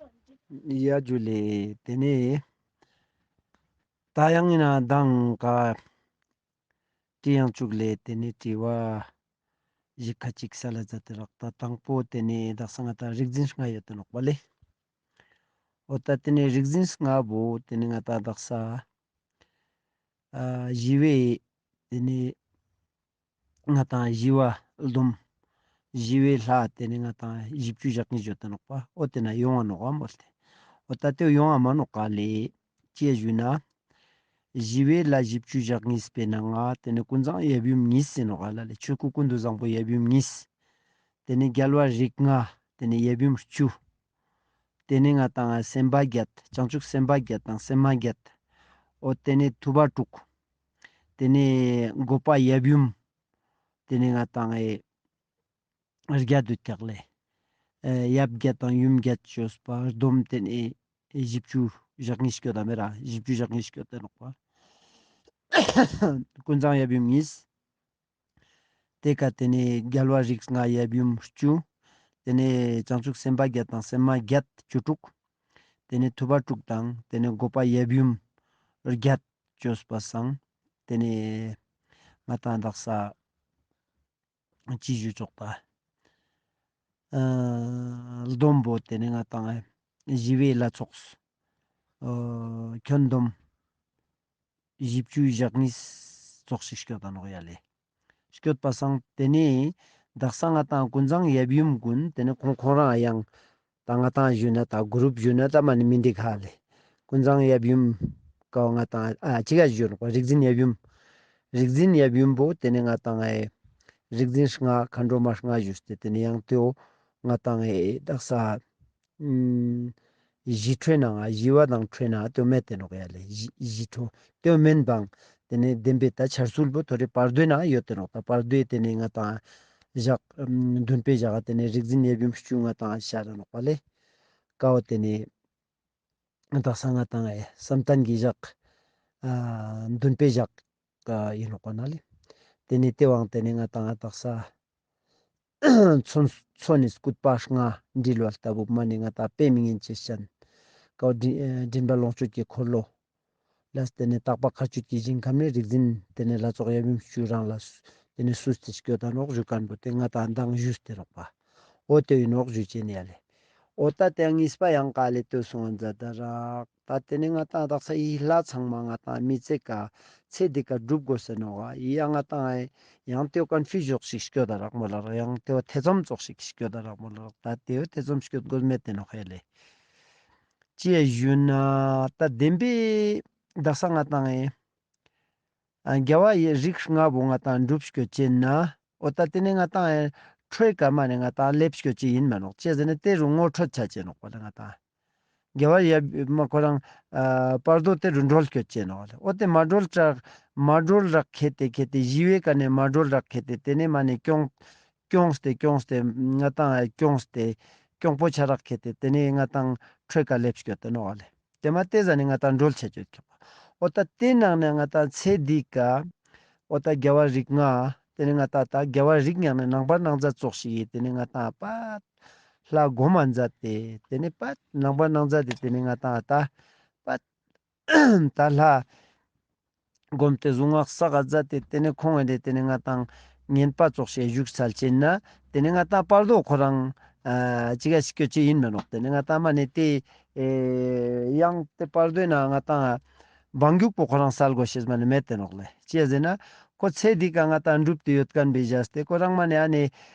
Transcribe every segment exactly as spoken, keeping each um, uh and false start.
ཡ་ཇུ་ལེ། ཏེ་ནེ་ད་ཡང་ཨིན་ན་མདང་ཀ་དྲི་ཡང་ཅུག་ལེ། ཏེ་ནེ་དྲི་བ་ཞིག་ཁ་ཅིག་སལ་ལ་ཛད་དེ་རག། ད་དང་པོ་ཏེ་ནེ་དག་ས་ང་ཏང་རིག་འཛིན་ལྔ་ཡོད་དེ་ནོག་པ་ལེ། འོ་ད་ཏེ་ནེ་རིག་འཛིན་ལྔ་བོ་ཏེ་ནེ་ང་ཏང་དག་ས་ཨ་ཞི་བའི་ཏེ་ནེ་ང་ཏང་ཞི་བ་སྡོམ། ཞི་བའི་ལྷ་ཏེ་ནེ་ང་ཏང་བཞི་བཅུ་ཞེ་གཉིས་ཡོད་དེ་ནོག་པ། འོ་ཏེ་ན་ཡོང་ང་ནོག་ག་མོལ་ཏེ། འོ་ད་ཏེ་ཡོང་ང་མ་ནོག་ག་ལེ། ཅི་ཡ་ཞུ་ན། ཞི་བའི་ལྷ་བཞི་བཅུ་ཞེ་གཉིས་པའི་ནང་ང་ཏེ་ནེ་ཀུན་བཟང་ཡབ་ཡུམ་གཉིས་ཟེར་ནོག་ག་ལ་ལེ། ཆོས་སྐུ་ཀུན་ཏུ་བཟང་པོ་ཡབ་ཡུམ་གཉིས། ཏེ་ནེ་རྒྱལ་བ་རིགས་ལྔ། ཏེ་ནེ་ཡབ་ཡུམ་བཅུ། ཏེ་ནེ་ང་ཏང་སེམས་དཔའ་བརྒྱད། བྱང་ཆུབ་སེམས་དཔའ་བརྒྱད་དང་སེམས་མ་བརྒྱད། འོ་ཏེ་ནེ་ཐུབ་པ་དྲུག། ཏེ་ནེ་འགོག་པ་ཡབ་ཡུམ། ཏེ་ནེ་ང་ཏང་ཨེ་བརྒྱད་དུ་ཐེག་ལེ། ཨེ་ཡབ་བརྒྱད་དང་ཡུམ་བརྒྱད་ཅོས་པ་སྡོམ་ཏེ་ནེ་བཞི་བཅུ་ཞེ་གཉིས་སྐྱོད་ད་མེད་ར། བཞི་བཅུ་ཞེ་གཉིས་སྐྱོད་དེ་ནོག་པ། ཀུན་བཟང་ཡབ་ཡུམ་གཉིས། ཏེ་ཀ་ཏེ་ནེ་རྒྱལ་བ་རིགས་ལྔ་ཡབ་ཡུམ་བཅུ། ཏེ་ནེ་བྱང་ཆུབ་སེམས་དཔའ་བརྒྱད་དང་སེམས་མ་བརྒྱད་བཅུ་དྲུག། ཏེ་ནེ་ཐུབ་པ་དྲུག་དང་ཏེ་ནེ་འགོག་པ་ཡབ་ཡུམ་བརྒྱད་ཅོས་པ་སང་ཏེ་ནེ་ང་ཏང་དག་ས་ཅི་ཞུ་ཆོག་ད། ཨ་སྡོམ་པོ་ཏེ་ནེ་ང་ཏང་ཞི་བའི་ལྷ་ཚོགས་ཨ་ཁྱོན་བསྡོམས་བཞི་བཅུ་ཞེ་གཉིས་ཙོགས་ཤིག་སྐྱོད་ད་ནོག་ཡ་ལེ། སྐྱོད་པ་སང་ཏེ་ནེ་དག་ས་ང་ཏང་ཀུན་བཟང་ཡབ་ཡུམ་གུན་ཏེ་ནེ་ཁོང་ཁོང་རང་ཡང་ད་ང་ཏང་ཞུ་ན་ད་གུ་རུབ་ཞུ་ན་ད་མ་ནེ་མི་འགྲིག་ཧ་ལེ། ཀུན་བཟང་ཡབ་ཡུམ་ཀ་བོ་ང་ཏང་ཨ་ཅི་ག་ཞུ་ནོག་རིག་འཛིན་ཡབ་ཡུམ། རིག་འཛིན་ཡབ་ཡུམ་པོ་ཏེ་ནེ་ང་ཏང་ཨེ་རིག་འཛིན་ལྔ་མཁའ་འགྲོ་མ་ལྔ་ཞུས་ཏེ་ཏེ་ནེ་ཡང་ཏེའོ་ང་ཏང་ཨེ་དག་ས་ཨུམ་ཞི་ཁྲོའི་ནང་ང་ཞི་བ་དང་ཁྲོའི་ནང་ང་ཏེའོ་མེད་དེ་ནོག་ཡ་ལེ། ཞི་ཞི་ཁྲོ་ཏེའོ་མེན་པའང་ཏེ་ནེ་བདེན་པའི་ད་འཆར་ཚུལ་པོ་ཐོ་རེ་བར་དོའི་ནང་ཡོད་དེ་ནོག་ད་བར་དོའི་ཏེ་ནེ་ང་ཏང་ཞག་ཨུམ་བདུན་པའི་ཞག་ག་ཏེ་ནེ་རིག་འཛིན་ཡབ་ཡུམ་བཅུ་ང་ཏང་ཤར་ར་ནོག་པ་ལེ། ཀ་བོ་ཏེ་ནེ་དག་ས་ང་ཏང་ཨེ་བསམ་གཏན་གྱི་ཞག་ཨ་བདུན་པའི་ཞག་ཨ་ཨིན་ནོག་པ་ན་ལེ། ཏེ་ནེ་ཏེ་བོའང་ཏེ་ནེ་ང་ཏང་ཨ་དག་ས་མཚོན་མཚོན་ནི་སྐུད་པ་ལྔ་འདྲིལ་བ་ལྟ་བུ་མ་ནེ་ང་ཏང་དཔེ་མི་སྙན་ཅེས་ཅན། ཀ་བོ་མགྲིན་ཨ་མགྲིན་པ་ལོངས་སྤྱོད་ཀྱི་འཁོར་ལོ། ལས་ཏེ་ནེ་དག་པ་མཁའ་སྤྱོད་ཀྱི་ཞིང་ཁམས་ནེ་རིག་འཛིན་ཏེ་ནེ་ལྷ་ཚོགས་ཡབ་ཡུམ་བཅུ་རང་ལ་སུ་ཏེ་ནེ་སུས་ཏེ་སྐྱོད་ད་ནོག་ཞུ་མཁན་པོ་ཏེ་ང་ཏང་མདང་ཞུས་ཏེ་ནོག་པ། འོ་ཏེ་ཨིན་ནོག་ཞུ་ཅེན་ཡ་ལེ། འོ་ད་ཏེ་གཉིས་པ་ཡང་ཀ་ལེ་ཏེ་སོང་ཛད་ད་རག། ད་ཏེ་ནེ་ང་ཏང་དག་ས་འི་ལྷ་ཚང་མ་ང་ཏང་མི་ཚེ་ཀ་ཚེ་འདི་ཀ་སྒྲུབ་དགོས་ཟེར་ནོག་ག་ཡང་ང་ཏང་ཡང་ཏེའོ་ཀོན་ཕིའུ་ཛི་ཙོགས་ཤིག་སྐྱོད་ད་རག་མོལ་ལ་རག། ཡང་ཏེའོ་ཐེ་ཚོམ་ཙོགས་ཤིག་སྐྱོད་ད་རག་མོལ་ལ་རག། ད་ཏེའོ་ཐེ་ཚོམ་སྐྱོད་དགོས་མེད་དེ་ནོག་ཧེ་ལེ། ཅི་ཡ་ཞུ་ན་ད་བདེན་པའི་དག་ས་ང་ཏང་ཨེ་ཨ་རྒྱལ་བ་ཡི་རིགས་ལྔ་བོ་ང་ཏང་སྒྲུབ་སྐྱོད་ཅེན་ན། འོ་ད་ཏེ་ནེ་ང་ཏང་ཨེ་ཁྲོའི་ཀ་མ་ནེ་ང་ཏང་ལེབ་སྐྱོད་ཅེ་ཨིན་མ་ནོག་ཅི་ཟེར་ན་ཏེ་རུ་ངོ་འཕྲོད་ཆ་ཅེ་ནོག་པ་ལེ་ང་ཏང་། རྒྱལ་བ་ཡབ་མ་ཁོ་རང་ཨ་བར་དོ་ཏེ་རུ་འགྲོལ་སྐྱོད་ཅེ་ནོག་ལེ། འོ་ཏེ་མ་འགྲོལ་རག་མ་འགྲོལ་རག་ཁེ་ཏེ་ཁེ་ཏེ་ཞི་བའི་ཀ་ནེ་མ་འགྲོལ་རག་ཁེ་ཏེ་ཏེ་ནེ་མ་ནེ་སྐྱོང་སྐྱོངས་ཏེ་སྐྱོངས་ཏེ་ང་ཏང་ཨེ་སྐྱོངས་ཏེ་སྐྱོང་པོ་ཆ་རག་ཁེ་ཏེ་ཏེ་ནེ་ང་ཏང་ཁྲོའི་ཀ་ལེབ་སྐྱོད་དེ་ནོག་ལེ། ཏེ་མ་ཏེ་ཟ་ནེ་ང་ཏང་འགྲོལ་ཆ་ཅོད་ཁྱོད། འོ་ད་ཏེ་ནང་ནེ་ང་ཏང་ཚེ་འདི་ཀ་འོ་ད་རྒྱལ་བ་རིགས་ལྔ་ཏེ་ནེ་ང་ཏང་ད་རྒྱལ་བ་རིགས་ལྔ་ནེ་ནང་པ་སྣང་མཛད་ཙོགས་ཤིག་ཡིན། ཏེ་ནེ་ང་ཏང་པད་ལྷ་སྒོམ་མ་མཛད་དེ་ཏེ་ནེ་པད་ནང་པ་སྣང་མཛད་དེ་ཏེ་ནེ་ང་ཏང་ད་པད་ད་ལྷ་སྒོམ་སྟེ་གཟུངས་སྔགས་བསགས་མཛད་དེ་ཏེ་ནེ་ཁོང་ངི་ཏེ་ནེ་ང་ཏང་ངན་པ་ཙོགས་ཤིག་བཞུགས་ཚར་ཅེན་ན་ཏེ་ནེ་ང་ཏང་བར་དོ་ཁོ་རང་ཨ་ཅི་ག་ཞིག་སྐྱོད་ཅེ་ཨིན་མ་ནོག་ཏེ་ནེ་ང་ཏང་མ་ནེ་ཏེ་ཨེ་ཡང་ཏེ་བར་དོའི་ནང་ང་ཏང་འབངས་རྒྱུག་པོ་ཁོ་རང་སལ་དགོས་ཤེས་མ་ནེ་མེད་དེ་ནོག་ལེ། ཅི་ཟེར་ན་ཁོ་ཚེ་འདི་ཀ་ང་ཏང་འགྲུབ་སྟེ་ཡོད་མཁན་པའི་བཞག་སྟེ་ཁོ་རང་མ་ནེ་ཨ་ནེ་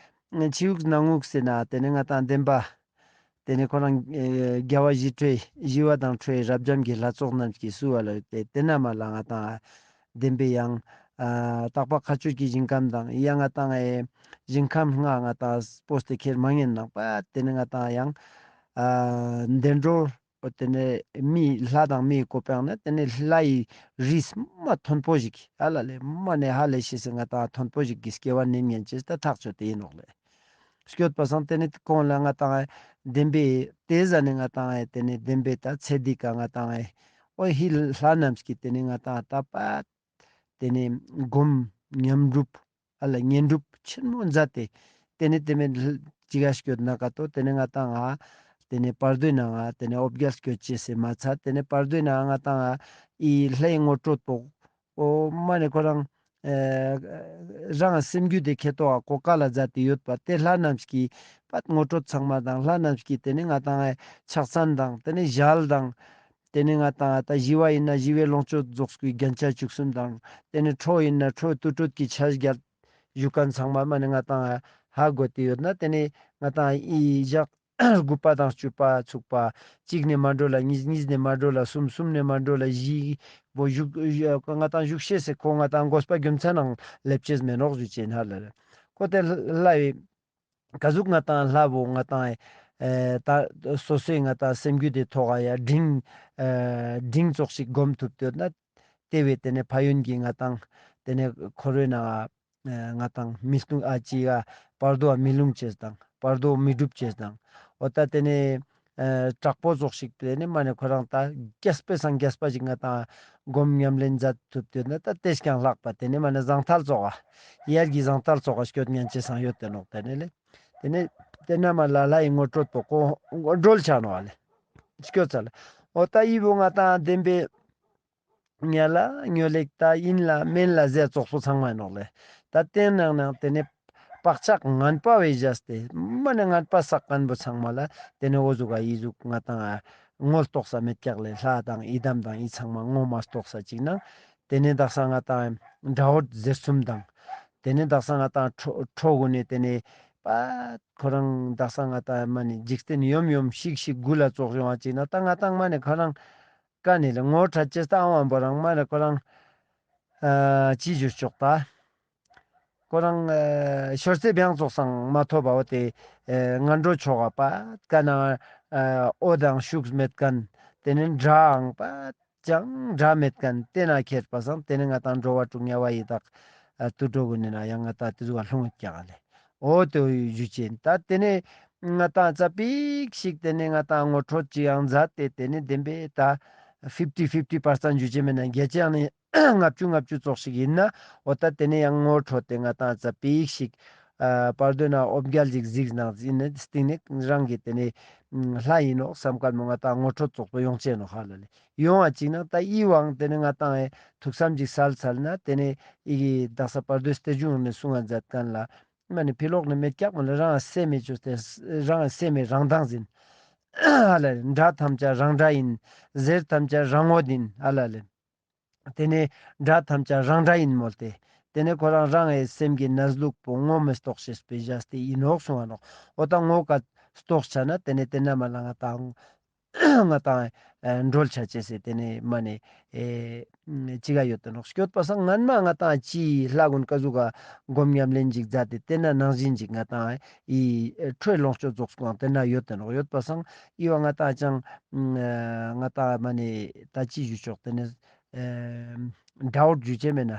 ཕྱི་དབུགས་ནང་དབུགས་ཟེར་ན་ཏེ་ནེ་ང་ཏང་བདེན་པ་ཏེ་ནེ་ཁོ་རང་ཨེ་རྒྱལ་བ་ཞི་ཁྲོའི་ཞི་བ་དང་ཁྲོའི་རབ་འབྱམས་ཀྱི་ལྷ་ཚོགས་རྣམས་ཀྱིས་བསུ་བ་ལ་ཡོད་དེ་ཏེ་ན་མ་ལ་ང་ཏང་བདེན་པའི་ཡང་ཨ་དག་པ་མཁའ་སྤྱོད་ཀྱི་ཞིང་ཁམས་དང་ཡང་ང་ཏང་ཨེ་ཞིང་ཁམས་ལྔ་ང་ཏང་སྤོས་ཏེ་ཁྱེར་མ་ཉན་ནང་པ་ཏེ་ནེ་ང་ཏང་ཡང་ཨ་བདེ་འགྲོ་འོ་ཏེ་ནེ་མི་ལྷ་དང་མིའི་གོ་འཕང་ནི་ཏེ་ནེ་ལྷ་ཡི་རིས་མ་མཐོན་པོ་ཞིག་ཧ་ལ་ལེ་མ་ནེ་ཧ་ལས་ཤེས་སི་ང་ཏང་མཐོན་པོ་ཞིག་གི་སྐྱེ་བ་ནི་ཉན་ཅེས་ད་ཐག་ཆོད་དེ་ཨིན་ནོག་ལེ། སྐྱོད་པ་སང་ཏེ་ནེ་ཁོང་ལ་ང་ཏང་ཨེ་བདེན་པའི་ཏེ་ཟ་ནེ་ང་ཏང་ཨེ་ཏེ་ནེ་བདེན་པའི་ད་ཚེ་འདི་ཀ་ང་ཏང་ཨེ་འོ་ཧི་ལྷ་རྣམས་ཀྱི་ཏེ་ནེ་ང་ཏང་ད་པ་ཏེ་ནེ་སྒོམ་ཉམས་སྒྲུབ་ཨ་ལ་བསྙེན་སྒྲུབ་ཆེན་མོ་མཛད་དེ་ཏེ་ནེ་ཏེ་མེད་ཅི་ག་སྐྱོད་ན་ཀ་ཏོ་ཏེ་ནེ་ང་ཏང་ཨ་ ཏེ་ནེ་བར་དོའི་ནང་ང་ཏེ་ནེ་འོ་བརྒྱལ་སྐྱོད་ཅེས་སི་མ་ཚད་ཏེ་ནེ་བར་དོའི་ནང་ང་ང་ཏང་ཨི་ལྷའི་ངོ་སྤྲོད་པོ་འོ་མ་ནེ་ཁོ་རང་ཨེ་རང་སེམས་རྒྱུད་དེ་ཁེ་ཏོ་ཨ་གོ་ཀ་ལ་མཛད་དེ་ཡོད་པ་ཏེ་ལྷ་རྣམས་ཀྱི་པད་ངོ་སྤྲོད་ཚང་མ་དང་ལྷ་རྣམས་ཀྱི་ཏེ་ནེ་ང་ཏང་ཨེ་ཕྱག་མཚན་དང་ཏེ་ནེ་ཞལ་དང་ཏེ་ནེ་ང་ཏང་ཨེ་ད་ཞི་བ་ཨིན་ན་ཞི་བའི་ལོངས་སྤྱོད་རྫོགས་སྐུའི་རྒྱན་ཆ་བཅུ་གསུམ་དང་ཏེ་ནེ་ཁྲོ་ཨིན་ན་ཁྲོ་དུར་ཁྲོད་ཀྱི་ཆས་བརྒྱད་བཞུགས་མཁན་ཚང་མ་མ་ནེ་ང་ཏང་ཨེ་ཧ་གོ་སྟེ་ཡོད་ན་ཏེ་ནེ་ང་ཏང་ཨེ་ཞག་དགུ་པ་དང་བཅུ་པ་ཚུགས་པ་གཅིག་ནེ་མ་འགྲོ་ལ་གཉིས་གཉིས་ནེ་མ་འགྲོ་ལ་གསུམ་གསུམ་ནེ་མ་འགྲོ་ལ་བཞི་བོ་བཞུགས་ང་ཏང་བཞུགས་ཤེས་སི་ཁོ་ང་ཏང་དགོས་པ་རྒྱུ་མཚན་ནང་ལེབ་ཅེས་མེད་ནོག་ཞུ་ཅེས་ཨིན་ཧ་ལ་ལེ། ཁོ་ཏེ་ལྷའི་ག་ཟུག་ང་ཏང་ལྷ་བོ་ང་ཏང་ཨེ་ད་སོ་སོའི་ང་ཏང་སེམས་རྒྱུད་དེ་ཐོག་ག་ཡ་འབྲིང་ཨེ་འབྲིང་ཙོགས་ཤིག་སྒོམ་ཐུབ་ཏེ་ཡོད་ན་ཏེ་བས་ཏེ་ནེ་ཕན་ཡོན་གྱི་ང་ཏང་ཏེ་ནེ་འཁོར་བའི་ནང་ང་ང་ཏང་མི་ལྟུང་ཨ་ཅི་ཡ་བར་དོ་མི་ལྟུང་ཅེས་དང་བར་དོ་མི་སྒྲུབ་ཅེས་དང་འོ་ད་ཏེ་ནེ་ཨེ་དྲག་པོ་ཙོགས་ཤིག་ཏེ་ནེ་མ་ནེ་ཁོ་རང་ད་རྒྱས་པའི་སང་རྒྱས་པ་ཞིག་ང་ཏང་སྒོམ་ཉམས་ལེན་མཛད་ཐུབ་ཏེ་ཡོད་ན་ད་ཏེས་ཀྱང་ལྷག་པ་ཏེ་ནེ་མ་ནེ་བཟང་ཐལ་ཙོགས་ཡར་གྱི་བཟང་ཐལ་ཙོགས་སྐྱོད་ཉན་ཅེས་སང་ཡོད་དེ་ནོག་ཏེ་ནེ་ལེ། ཏེ་ནེ་ཏེ་ན་མ་ལ་ལྷའི་ངོ་སྤྲོད་པོ་ཀོ་འགྲོལ་ཆ་ནོག་ལེ། སྐྱོད་ཚར་ལེ། འོ་ད་ཨི་བོ་ང་ཏང་བདེན་པའི་ཉལ་ལ་ཉོ་ལེགས་ད་ཨིན་ལ་མེན་ལ་ཟེར་ཙོགས་པོ་ཚང་མ་ཨིན་ནོག་ལེ། ད་ཏེ་ནང་ནང་ཏེ་ནེ་བག་ཆགས་ངན་པ་བས་བཞག་སྟེ་མ་ནེ་ངན་པ་བསགས་མཁན་པོ་ཚང་མ་ལ་ཏེ་ནེ་འོ་ཟུག་ག་ཨི་ཟུག་ང་ཏང་ངོ་ལྟོགས་ས་མེད་ཀྱག་ལེ། ལྷ་དང་ཡི་དམ་དང་ཨི་ཚང་མ་ངོ་མ་ལྟོགས་ས་ཅིག་ན་ཏེ་ནེ་དག་ས་ང་ཏང་དགྲ་བོ་ཟེར་གསུམ་དང་ཏེ་ནེ་དག་ས་ང་ཏང་ཁྲོ་ཁྲོ་གུན་ནེ་ཏེ་ནེ་པ་ཁོ་རང་དག་ས་ང་ཏང་མ་ནེ་འཇིག་རྟེན་ཡོམ་ཡོམ་ཤིག་ཤིག་གུ་ལ་ཙོགས་ཡོང་བ་ཅིག་ན་ད་ང་ཏང་མ་ནེ་ཁོ་རང་ཀ་ནེ་ལེ་ངོ་ཁྲ་ཅེས་ད་ཨང་བ་བོ་རང་མ་ནེ་ཁོ་རང་ཨ་ཅི་ཞུ་ཆོག་ད། ཁོ་རང་ཨ་ཤོར་ཚེ་བྱང་ཙོགས་སང་མ་ཐོབ་པ་འོ་ཏེ་ཨ་ངན་འགྲོ་ཆོག་ག་པ་ཀ་ན་ཨ་འོ་དང་ཤུགས་མེད་མཁན་ཏེ་ནེ་དགྲའང་པ་ཅང་དགྲ་མེད་མཁན་ཏེ་ན་ཁྱེར་པ་སང་ཏེ་ནེ་ང་ཏང་འགྲོ་བ་དྲུག་དམྱལ་བ་ཡི་དྭགས་ཨ་དུད་འགྲོ་གུན་ནི་ན་ཡང་ང་ཏང་ཏེ་ཟུག་ག་ལྷུང་ཡོད་ཀྱག་ལེ། འོ་ཏེ་ཞུ་ཅེས་ཨིན། ད་ཏེ་ནེ་ང་ཏང་ཙ་པིག་ཤིག་ཏེ་ནེ་ང་ཏང་ངོ་སྤྲོད་ཅིག་ཡང་མཛད་དེ་ཏེ་ནེ་བདེན་པའི་ད་ཕིབ་ཊི་ཕིབ་ཊི་པར་སེན་ཊི་ཞུ་ཅེས་མེད་ན་བརྒྱ་ཆ་ནི་ལྔ་བཅུ་ལྔ་བཅུ་ཙོགས་ཤིག་ཨིན་ན་འོ་ད་ཏེ་ནེ་ཡང་ངོ་སྤྲོད་དེ་ང་ཏང་ཙ་པིག་ཤིག་ཨ་བར་དོ་ན་འོ་བརྒྱལ་ཅིག་གཟིགས་ནང་ཨིན་ན་སྟིང་ནེ་རང་གི་ཏེ་ནེ་ལྷ་ཨིན་ནོག་བསམ་མཁན་མོ་ང་ཏང་ངོ་སྤྲོད་ཙོགས་པོ་ཡོང་ཅེས་ནོག་ཧ་ལ་ལེ། ཡོང་བ་ཅིག་ན་ད་ཨི་བོའང་ཏེ་ནེ་ང་ཏང་ཨེ་ཐུགས་བསམ་ཅིག་སལ་སལ་ན་ཏེ་ནེ་ཨི་གི་དག་ས་བར་དོའི་སྟེ་གཞུང་ནེ་གསུང་ང་མཛད་མཁན་ལ་མ་ནེ་ཕི་ལོག་ནེ་མེད་ཀྱག་མ་ལ་རང་སེམས་མེད་ཅོས་ཏེ་རང་སེམས་མེད་རང་མདངས་ཨིན། ཨ་ལ་ལེ། དགྲ་ཐམས་ཅད་རང་དགྲ་ཨིན། ཟེར་ཐམས་ཅད་རང་ངོ་ཨིན། ཨ་ལ་ལེ། ཏེ་ནེ་དགྲ་ཐམས་ཅད་རང་དགྲ་ཨིན་མོལ་ཏེ། ཏེ་ནེ་ཁོ་རང་རང་ངི་སེམས་ཀྱི་གནས་ལུགས་པོ་ངོ་མི་ལྟོགས་ཤེས་པའི་བཞག་སྟེ་ཨིན་ནོག་གསུང་ང་ནོག། འོ་ད་ངོ་ཀ་ལྟོགས་ཆ་ན་ཏེ་ནེ་ཏེ་ན་མ་ལ་ང་ཏང་ང་ཏང་ཨེ་འགྲོལ་ཆ་ཅེས་སི་ཏེ་ནེ་མ་ནེ་ཨེ་ཅི་ག་ཡོད་དེ་ནོག། སྐྱོད་པ་སང་སྔན་མ་ང་ཏང་ཅི་ལྷ་གུན་ཀ་ཟུག་ག་སྒོམ་ཉམས་ལེན་ཅིག་མཛད་དེ་ཏེ་ན་ནང་བཞིན་ཅིག་ང་ཏང་ཨེ་ཁྲོའི་ལོངས་སྤྱོད་རྫོགས་སྐུའང་ཏེ་ན་ཡོད་དེ་ནོག། ཡོད་པ་སང་ཨི་བ་ང་ཏང་ཅང་ང་ཏང་མ་ནེ་ད་ཅི་ཞུ་ཆོག་ཏེ་ནེ་ཨེ་ཌའུཊ་ཞུ་ཅེས་མེད་ན།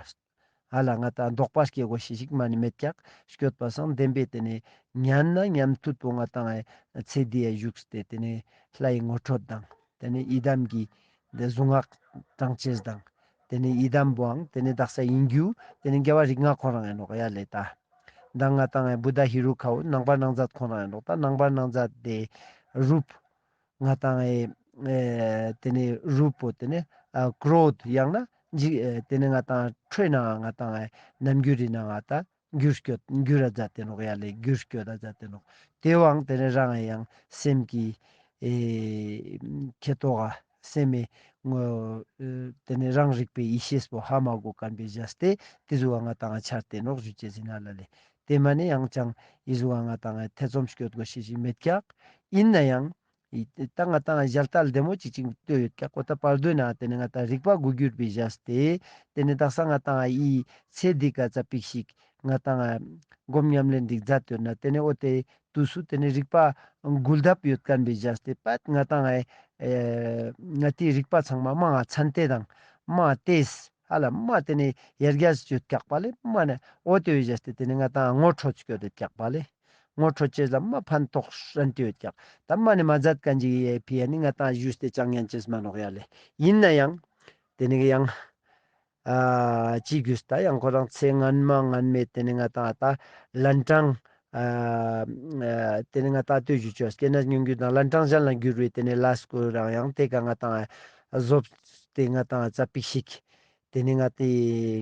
ཨ་ལ་ང་ཏང་དོགས་པ་སྐྱེ་དགོས་ཤེས་ཤིག་མ་ནེ་མེད་ཀྱག། སྐྱོད་པ་སང་བདེན་པའི་ཏེ་ནེ་ཉན་ན་ཉན་ཐུབ་པོ་ང་ཏང་ཨེ་ཚེ་འདི་ཡ་བཞུགས་ཏེ་ཏེ་ནེ་ལྷའི་ངོ་སྤྲོད་དང་ཏེ་ནེ་ཡི་དམ་གྱི་ཏེ་གཟུངས་སྔགས་བགྲང་ཅེས་དང་ཏེ་ནེ་ཡི་དམ་བོའང་ཏེ་ནེ་དག་ས་ཨིན་རྒྱུ་ཏེ་ནེ་རྒྱལ་བ་རིགས་ལྔ་ཁོ་རང་ཨིན་ནོག་ཡ་ལེ་ད། མདང་ང་ཏང་ཨེ་བུདྡྷ་ཧེ་རུ་ཀ་བོ་རྣམ་པར་སྣང་མཛད་ཁོ་རང་ཨིན་ནོག། ད་རྣམ་པར་སྣང་མཛད་དེ་རུབ་ང་ཏང་ཨེ་ཨེ་ཏེ་ནེ་རུབ་པོ་ཏེ་ནེ་ཨ་ཀྲོ་དྷ་ཡང་ན་འཇིགས་ཨེ་ཏེ་ནེ་ང་ཏང་ཁྲོའི་ནང་ང་ང་ཏང་ཨེ་རྣམ་འགྱུར་རི་ནང་ང་ད་འགྱུར་སྐྱོད་འགྱུར་ར་མཛད་དེ་ནོག་ཡ་ལེ། འགྱུར་སྐྱོད་ད་མཛད་དེ་ནོག། ཏེ་བོའང་ཏེ་ནེ་རང་ཨེ་ཡང་སེམས་ཀྱི་ཨེ་ཁེ་ཏོག་ག་སེམས་མེད་ངོ་ཨེ་ཏེ་ནེ་རང་རིག་པའི་ཡེ་ཤེས་པོ་ཧ་མ་གོ་མཁན་པའི་བཞག་སྟེ་ཏེ་ཟུག་ག་ང་ཏང་ང་འཆར་ཏེ་ནོག་ཞུ་ཅེས་ཨིན་ན་ལ་ལེ། ཏེ་མ་ནེ་ཡང་ཅང་ཨི་ཟུག་ག་ང་ཏང་ཨེ་ཐེ་ཚོམ་སྐྱོད་དགོས་ཤེས་ཤིག་མེད་ཀྱག། ཨིན་ན་ཡང་ཨི་ད་ང་ཏང་ཞལ་ཏ་ལྡེ་མོ་ཅིག་ཅིག་ལྟོས་ཡོད་ཀྱག། འོ་ད་བར་དོའི་ནང་ཏེ་ནེ་ང་ཏང་རིག་པ་དགུ་འགྱུར་བའི་བཞག་སྟེ་ཏེ་ནེ་དག་ས་ང་ཏང་ཨི་ཚེ་འདི་ཀ་ཙ་པིག་ཤིག་ང་ཏང་སྒོམ་ཉམས་ལེན་འདི་མཛད་ཡོད་ན་ཏེ་ནེ་འོ་ཏེ་དུས་སུ་ཏེ་ནེ་རིག་པ་འགུལ་ཐབས་ཡོད་མཁན་པའི་བཞག་སྟེ་པད་ང་ཏང་ཨེ་ང་ཏིའི་རིག་པ་ཚང་མ་མ་ང་ཚན་ཏེ་དང་མ་ཏེས་ཧ་ལ་མ་ཏེ་ནེ་ཡར་རྒྱས་ཡོད་ཀྱག་པ་ལེ། མ་ནེ་འོ་ཏེ་བཞག་སྟེ་ཏེ་ནེ་ང་ཏང་ངོ་འཕྲོད་སྐྱོད་དེ་ཀྱག་པ་ལེ། ངོ་འཕྲོད་ཅེས་ལ་མ་ཕན་ཐོགས་རན་ཏེ་ཡོད་ཀྱག། ད་མ་ནེ་མ་མཛད་མཁན་ཅིག་ཡེ་ཕི་ཡ་ནི་ང་ཏང་ཞུས་ཏེ་ཅང་ཉན་ཅེས་མ་ནོག་ཡ་ལེ། ཨིན་ན་ཡང་ཏེ་ནེ་ཡང་ཨ་ཅི་གུས་ད་ཡང་ཁོ་རང་ཚེ་སྔན་མ་སྔན་མའི་ཏེ་ནེ་ང་ཏང་ད་ལན་གྲངས་ ཨ་ཨ་ཏེ་ནེ་ང་ཏང་ལྟོས་ཞུ་ཆོག་སྐྱེ་གནས་མྱོང་འགྱུར་དང་ལན་གྲངས་གཞན་ལ་འགྱུར་བའི་ཏེ་ནེ་ལས་སྐོར་རང་ཡང་ཏེ་ཀ་ང་ཏང་ཟོབ་སྟེ་ང་ཏང་ཙ་པིག་ཞིག་ཏེ་ནེ་ང་ཏེ་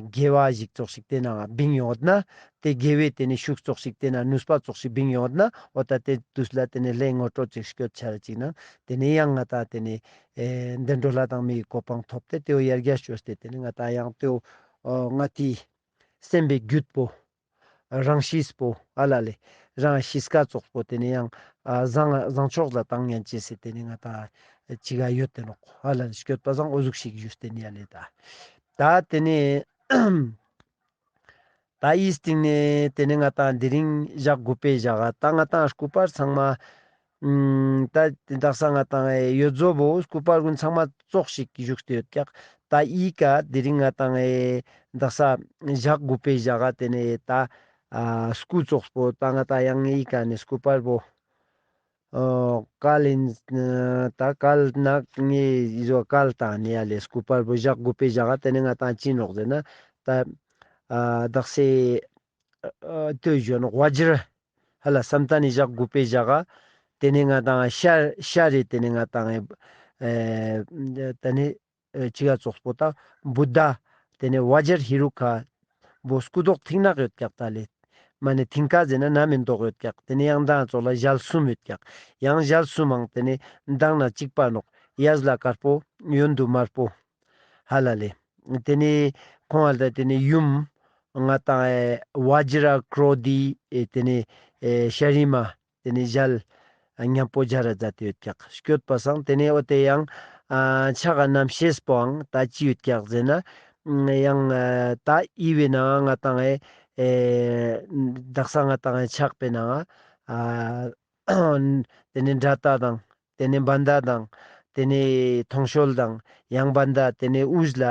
དགེ་བ་ཞིག་ཙོགས་ཤིག་ཏེ་ན་བིང་ཡོང་ན་ཏེ་དགེ་བའི་ཏེ་ནེ་ཤུགས་ཙོགས་ཤིག་ཏེ་ན་ནུས་པ་ཙོགས་ཤིག་བིང་ཡོང་ན་འོ་ད་ཏེ་དུས་ལ་ཏེ་ནེ་ལྷའི་ངོ་སྤྲོད་ཅིག་སྐྱོད་ཆ་ར་ཅིག་ན་ཏེ་ནེ་ཡང་ང་ཏང་ཏེ་ནེ་ཨེ་བདེ་འགྲོ་ལྷ་དང་མིའི་གོ་འཕང་ཐོབ་སྟེ་ཏེའོ་ཡར་རྒྱས་ཅོས་ཏེ་ཏེ་ནེ་ང་ཏང་ཡང་ཏེའོ་ཨ་ང་ཏི་སེམས་པའི་རྒྱུད་པོ། རང་གཤིས་པོ་ཨ་ལ་ལེ། རང་གཤིས་ཀ་ཙོགས་པོ་ཏེ་ནེ་ཡང་ཨ་བཟང་བཟང་ཕྱོགས་ལ་བཏང་ཉན་ཅེས་སི་ཏེ་ནེ་ང་ཏང་ཅི་ག་ཡོད་དེ་ནོག་ཨ་ལ་ལེ། སྐྱོད་པ་སང་འོ་ཟུག་ཞིག་ཞུས་ཏེ་ནེ་ཡ་ལེ་ད། ད་ཏེ་ནེ་ད་འི་སྟིང་ནེ་ཏེ་ནེ་ང་ཏང་དེ་རིང་ཞག་དགུ་པའི་ཞག་ག་ད་ང་ཏང་སྐུ་པར་ཚང་མ་ཨམ་ད་དག་ས་ང་ཏང་ཨེ་ཡོད་ཟོ་བོ་སྐུ་པར་གུན་ཚང་མ་ཙོགས་ཤིག་བཞུགས་ཏེ་ཡོད་ཀྱག། ད་འི་ཀ་དེ་རིང་ང་ཏང་ཨེ་དག་ས་ཞག་དགུ་པའི་ཞག་ག་ཏེ་ནེ་ད་ཨ་སྐུ་ཙོགས་པོ་ད་ང་ཏང་ཡང་འི་ཀ་ནེ་སྐུ་པར་བོ་ཨ་ཀལ་ཨིན་ད་ཀལ་ནག་ངེ་ཡི་ཟོ་ཀལ་ཏང་ནེ་ཡ་ལེ། སྐུ་པར་བོ་ཞག་དགུ་པའི་ཞག་ག་ཏེ་ནེ་ང་ཏང་ཅི་ནོག་ཟེར་ན་ད་ཨ་དག་ས་ཨ་ལྟོས་ཞུ་ནོག་བ་ཇི་ར་ཧ་ལ་བསམ་ད་ནི་ཞག་དགུ་པའི་ཞག་ག་ཏེ་ནེ་ང་ཏང་ཤར་ཤར་རེ་ཏེ་ནེ་ང་ཏང་ཨེ་ཏེ་ནེ་ཨེ་ཅི་ག་ཙོགས་པོ་ད་བུདྡྷ་ཏེ་ནེ་བ་ཇར་ཧེ་རུ་ཀ་བོ་སྐུ་མདོག་མཐིང་ནག་ཡོད་ཀྱག་ད་ལེ། མ་ནེ་མཐིང་ཀ་ཟེར་ན་ན་མེ་མདོག་ཡོད་ཀྱག། ཏེ་ནེ་ཡང་མདང་ཙོགས་ལ་ཞལ་གསུམ་ཡོད་ཀྱག། ཡང་ཞལ་གསུམ་མང་ཏེ་ནེ་མདང་ན་གཅིག་པ་ནོག། གཡས་ལ་དཀར་པོ་གཡོན་དུ་དམར་པོ། ཧ་ལ་ལེ། ཏེ་ནེ་ཁོང་ཨ་ད་ཏེ་ནེ་ཡུམ་ང་ཏང་ཨེ་བ་ཇི་ར་ཀྲོ་དྷི་ཨེ་ཏེ་ནེ་ཨེ་ཤ་རི་མ་ཏེ་ནེ་ཞལ་ཉམ་པོ་སྦྱར་ར་མཛད་དེ་ཡོད་ཀྱག། སྐྱོད་པ་སང་ཏེ་ནེ་འོ་ཏེ་ཡང་ཨ་ཕྱག་ག་རྣམ་ཤེས་པོའང་ད་ཅི་ཡོད་ཀྱག་ཟེར་ན་ཡང་ཨ་ད་འི་བོའི་ནང་ང་ཏང་ཨེ་ཨེ་དག་ས་ང་ཏང་ཨེ་ཕྱག་པའི་ནང་ང་ཨ་ཏེ་ནེ་དགྲ་སྟ་དང་ཏེ་ནེ་བྷན་དྷ་དང་ཏེ་ནེ་ཐོང་གཤོལ་དང་ཡང་བྷན་དྷ་ཏེ་ནེ་དབུས་ལ་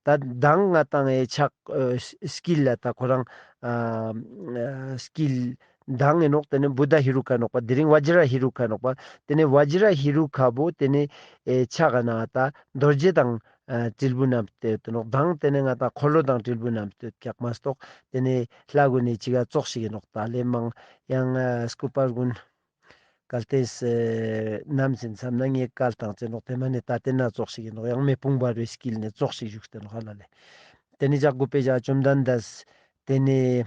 ད་མདང་ང་ཏང་ཨེ་ཕྱག་ཨ་དཀྱིལ་ལ་ད་ཁོ་རང་ཨ་དཀྱིལ་མདང་ཨིན་ནོག། ཏེ་ནེ་བུདྡྷ་ཧེ་རུ་ཀ་ནོག་པ། དེ་རིང་བ་ཇི་ར་ཧེ་རུ་ཀ་ནོག་པ། ཏེ་ནེ་བ་ཇི་ར་ཧེ་རུ་ཀ་བོ་ཏེ་ནེ་ཨེ་ཕྱག་ག་ནང་ད་རྡོ་རྗེ་དང་ཨ་དྲིལ་བུ་བསྣམས་ཏེ་ཡོད་དེ་ནོག། མདང་ཏེ་ནེ་ང་ཏང་འཁོར་ལོ་དང་དྲིལ་བུ་བསྣམས་ཏེ་ཡོད་ཀྱག་མ་གཏོགས་ཏེ་ནེ་ལྷ་གུན་ནི་ཅི་ག་ཙོགས་ཤིག་ཨིན་ནོག་ད་ལེ། མང་ཡང་ཨ་སྐུ་པར་གུན་གལ་ཏེ་ནམ་ཞིག་བསམ་ན་ངས་ཀལ་ཏང་ཅེས་ནོག། ཏེ་མ་ནེ་ད་ཏེ་ན་ཙོགས་ཤིག་ཨིན་ནོག། ཡང་མེ་དཔུང་འབར་བའི་དཀྱིལ་ནེ་ཙོགས་ཤིག་བཞུགས་ཏེ་ནོག་ཧ་ལ་ལེ། ཏེ་ནེ་ཞག་དགུ་པའི་ཞག་བཅོམ་ལྡན་འདས་ཏེ་ནེ་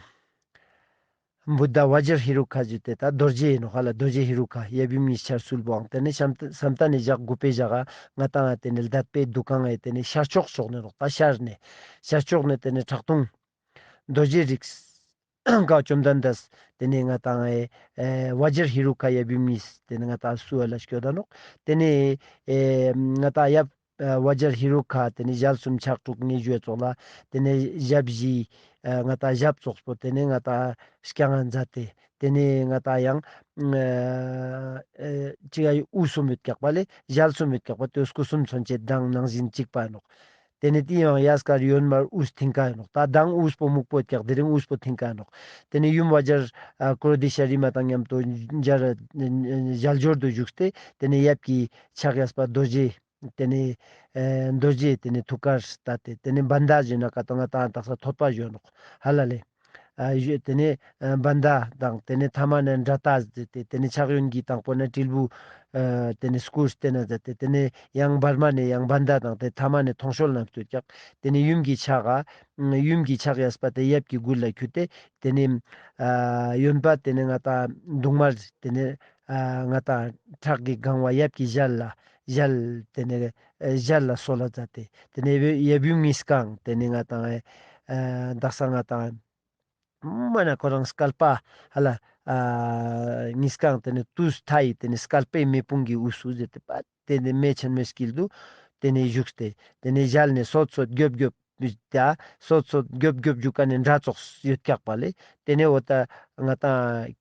བུདྡྷ་བ་ཇར་ཧེ་རུ་ཀ་ཞུས་ཏེ་ད་རྡོ་རྗེ་ཨིན་ནོག་ཧ་ལ། རྡོ་རྗེ་ཧེ་རུ་ཀ་ཡབ་ཡུམ་གཉིས་ཆར་གསོལ་བོའང་ཏེ་ནེ་བསམ་ད་ནི་ཞག་དགུ་པའི་ཞག་ག་ང་ཏང་ཏེ་ནེ་ལྡད་པའི་འདུ་ཁང་ཨེ་ཏེ་ནེ་ཤར་ཕྱོགས་ཕྱོགས་ནེ་ནོག། ད་ཤར་ནེ་ཤར་ཕྱོགས་ནེ་ཏེ་ནེ་ཁྲག་འཐུང་རྡོ་རྗེ་རིགས་ཀ་བཅོམ་ལྡན་འདས་ཏེ་ནེ་ང་ཏང་ཨེ་ཨེ་བ་ཇར་ཧེ་རུ་ཀ་ཡབ་ཡུམ་གཉིས་ཏེ་ནེ་ང་ཏང་བསུ་བ་ལ་སྐྱོད་ད་ནོག། ཏེ་ནེ་ཨེ་ང་ཏང་ཡབ་ཨེ་བ་ཇར་ཧེ་རུ་ཀ་ཏེ་ནེ་ཞལ་གསུམ་ཕྱག་དྲུག་ངེ་ཞུ་ཙོགས་ལ་ཏེ་ནེ་ཞབས་བཞི་ཨེ་ང་ཏང་ཞབས་ཙོགས་པོ་ཏེ་ནེ་ང་ཏང་བརྐྱང་ང་མཛད་དེ་ཏེ་ནེ་ང་ཏང་ཡང་ཨེ་ཨེ་ཅི་ག་དབུ་གསུམ་ཡོད་ཀྱག་པ་ལེ། ཞལ་གསུམ་ཡོད་ཀྱག་པ་ཏེ་སྐུ་གསུམ་མཚོན་བྱེད་མདང་ནང་བཞིན་གཅིག་པ་ནོག། ཏེ་ནེ་ཏེའི་ཡང་གཡས་དཀར་གཡོན་དམར་དབུས་མཐིང་ཀ་ཨིན་ནོག། ད་མདང་དབུས་པོ་སྨུག་པོ་ཡོད་ཀྱག། དེ་རིང་དབུས་པོ་མཐིང་ཀ་ཨིན་ནོག། ཏེ་ནེ་ཡུམ་བ་ཇར་ཨ་ཀྲོ་དྷི་ཤྭ་རི་མ་དང་མཉམ་དུ་ཞལ་ཞལ་སྦྱོར་དུ་བཞུགས་ཏེ་ཏེ་ནེ་ཡབ་ཀྱི་ཕྱག་གཡས་པ་རྡོ་རྗེ་ཏེ་ནེ་ཨེ་རྡོ་རྗེ་ཏེ་ནེ་ཐུགས་ཀར་ལྟ་སྟེ་ཏེ་ནེ་བྷན་དྷ་ཟེར་ན་ཀ་ཏོ་ང་ཏང་དག་ས་ཐོད་པ་ཞུ་ནོག་ཧ་ལ་ལེ། ཨ་ཞུ་ཏེ་ནེ་ཨ་བྷན་དྷ་དང་ཏེ་ནེ་ཐ་མ་ནེ་དགྲ་སྟ་ཟེར་ཏེ་ཏེ་ནེ་ཕྱག་གཡོན་གྱི་དང་པོ་ནེ་དྲིལ་བུ་ཨ་ཏེ་ནེ་སྐུ་སྟེ་ན་ཟེར་ཏེ་ཏེ་ནེ་ཡང་བར་མ་ནེ་ཡང་བྷན་དྷ་དང་ཏེ་ཐ་མ་ནེ་ཐོང་གཤོལ་བསྣམས་ཏེ་ཡོད་ཀྱག། ཏེ་ནེ་ཡུམ་གྱི་ཕྱག་ག་ཡུམ་གྱི་ཕྱག་གཡས་པ་ཏེ་ཡབ་ཀྱི་མགུལ་ལ་འཁྱུད་དེ་ཏེ་ནེ་ཨ་གཡོན་པ་ཏེ་ནེ་ང་ཏང་དུང་དམར་ཏེ་ནེ་ཨ་ང་ཏང་ཁྲག་གི་སྒང་བ་ཡབ་ཀྱི་ཞལ་ལ་ཞལ་ཏེ་ནེ་ཨ་ཞལ་ལ་གསོལ་བ་མཛད་དེ་ཏེ་ནེ་ཡབ་ཡུམ་གཉིས་ཀའང་ཏེ་ནེ་ང་ཏང་ཨ་དག་ས་ང་ཏང་མ་ན་ཁོ་རང་སྐལ་པ་ཧ་ལ་ཨ་གཉིས་ཀའང་ཏེ་ནེ་དུས་མཐའ་ཡི་ཏེ་ནེ་སྐལ་པའི་མེ་དཔུང་གི་དབུས་སུ་ཟེར་ཏེ་པ་ཏེ་ནེ་མེ་ཆེན་མོའི་དཀྱིལ་དུ་ཏེ་ནེ་བཞུགས་ཏེ་ཏེ་ནེ་ཞལ་ནེ་སོད་སོད་རྒྱོབ་རྒྱོབ་ད་སོད་སོད་རྒྱོབ་རྒྱོབ་ཞུ་ཀ་ནེ་དགྲ་ཙོགས་ཡོད་ཀྱག་པ་ལེ། ཏེ་ནེ་འོ་ད་ང་ཏང་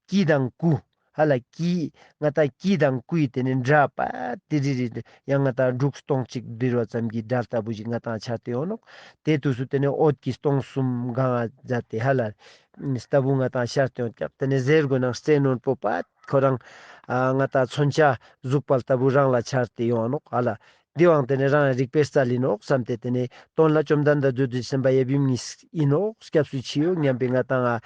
ཀི་དང་ཀུ་ཧ་ལ་ཀི་ང་ཏང་ཀི་དང་ཀུའི་ཏེ་ནེ་དགྲ་པ་ཏི་རི་རི་ཡང་ང་ཏང་འབྲུག་སྟོང་གཅིག་ལྡིར་བ་ཙམ་གྱི་དགྲ་ལྟ་བུ་ཞིག་ང་ཏང་འཆར་ཏེ་ཡོང་ནོག། ཏེ་དུས་སུ་ཏེ་ནེ་འོད་ཀྱི་སྟོང་གསུམ་གང་ང་མཛད་དེ་ཧ་ལ་ལྟ་བུ་ང་ཏང་འཆར་ཏེ་ཡོང་ཀྱག། ཏེ་ནེ་ཟེར་དགོས་ནང་རྩེ་རྣོན་པོ་པ་ཁོ་རང་ཨ་ང་ཏང་མཚོན་ཆ་ཟུག་པ་ལྟ་བུ་རང་ལ་འཆར་ཏེ་ཡོང་ནོག་ཧ་ལ། འདི་བོའང་ཏེ་ནེ་རང་རིག་པའི་རྩལ་ཨིན་ནོག་སམ་སྟེ་ཏེ་ནེ་དོན་ལ་བཅོམ་ལྡན་འདས་རྡོ་རྗེ་སེམས་དཔའ་ཡབ་ཡུམ་གཉིས་ཨིན་ནོག་སྐྱབས་སུ་མཆིའོ་སྙམ་པའི་ང་ཏང་